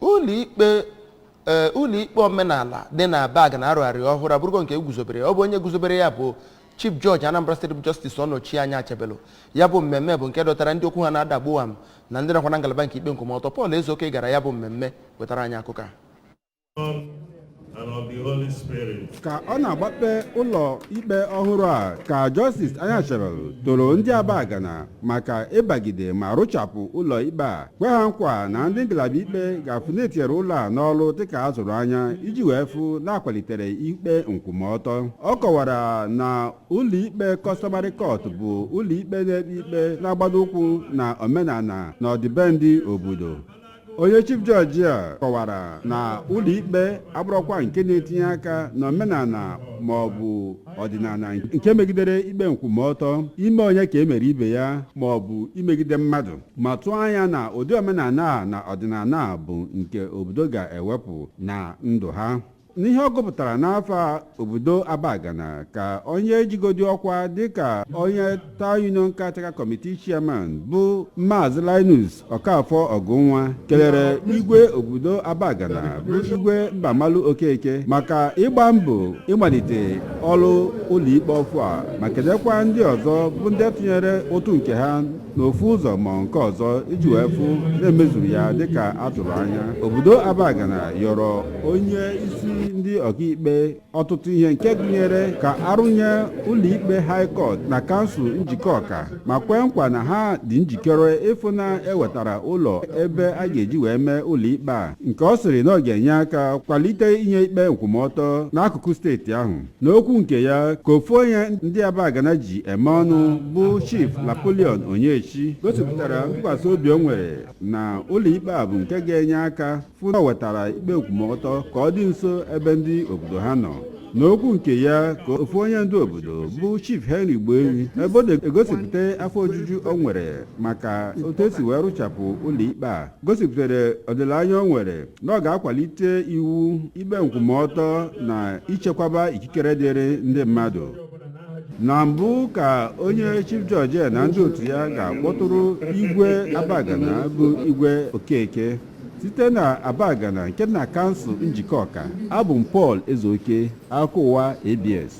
Ụlọikpe ee ụlọikpe omenala dị na Abagana arụgharị ọhụrụ abụrụgo nke eguzobere. Ọ bụ onye guzobere ya bụ Chief Judge Anambra State Justice Ọnọchie Anya Achebelu. Ya bụ mmemme bụ nke dọtara ndị okwu ha na-ada gbowam na ndị nakwa na ngalaba nke ikpe nkwụmọtọ. Paul Ezeoke gara ya bụ mmemme, wetara anyị akụkọ a. And of the Holy Spirit. Ka ọ na-agbape ụlọ ikpe ọhụrụ a ka Justice Anyachebelu toro ndị Abagana maka ịbagide ma rụchapụ ụlọ ikpe a, kwe ha nkwa na ndị ngalaba ikpe ga-afụ na-etinyere ụlọ a n'ọrụ dịka a zụrụ anya iji wee fụ na-akwalitere ikpe nkwụmọtọ. Ọ kọwara na ụlọ ikpe customary court bụ ụlọ ikpe na-ekpe ikpe na-agbado ụkwụ na omenala na ọdịbendị obodo. Onye chief judge a kọwara na ụlọikpe abụrụkwa nke na-etinye aka n'omenala ma ọ bụ ọdịnala nke megidere ikpe nkwụmọtọ, ime onye ka emere ibe ya ma ọ bụ imegide mmadụ, ma tụọ anya na ụdị omenala a na ọdịnala a bụ nke obodo ga-ewepụ na ndụ ha. N'ihe ọ gụpụtara n'afọ obodo Abagana ka onye jigodi ọkwa dịka onye Town Union Caretaker Committee Chairman bụ Maazị Linus Okafọ Ọgụnwa kelere igwe obodo Abagana bụ Igwe Mbamalu Okeke maka ịgba mbọ ịmalite ọrụ ụlọikpe ọfụ a, ma kelekwa ndị ọzọ bụ ndị tụnyere ụtụ nke ha n'ofu ụzọ ma nke ọzọ iji wee fụ na-emezuru ya dịka a tụrụ anya. Obodo Abagana yọrọ onye isi ndị ọkaikpe ọtụtụ ihe, nke gụnyere ka arụnye ụlọikpe High Court na kansụl njikọ ọka, ma kwee nkwa na ha dị njikere ịfụ na ewetara ụlọ ebe a ga-eji wee mee ụlọikpe a, nke ọ sịrị na ọ ga-enye aka kwalite inye ikpe nkwụmọtọ n'akụkụ steeti ahụ. N'okwu nke ya ka ofu onye ndị Abagana ji eme ọnụ bụ Chief Napoleon Onyechi gosipụtara ntụkwasị obi o nwere na ụlọikpe a bụ nke ga-enye aka fụ na ọ wetara ikpe nkwụmọtọ ka ọ dị nso ebe ndị obodo ha nọ. N'okwu nke ya ka ofu onye ndu obodo bụ Chief Henry Gboeyi, ebe ọ na-egosipụta afọ ojuju o nwere maka otu esi wee rụchapụ ụlọikpe a, gosipụtara ọdịnaya o nwere na ọ ga-akwalite iwu ikpe nkwụmọtọ na ichekwaba ikikere dịrị ndị mmadụ. Na mbụ ka onye chief judge na ndị otu ya ga-akpọtụrụ Igwe Abagana bụ Igwe Okeke. Site na Abagana nke na kansụl njikọ ọka, abụ m Paul Ezeoke, akụkọ ụwa ABS.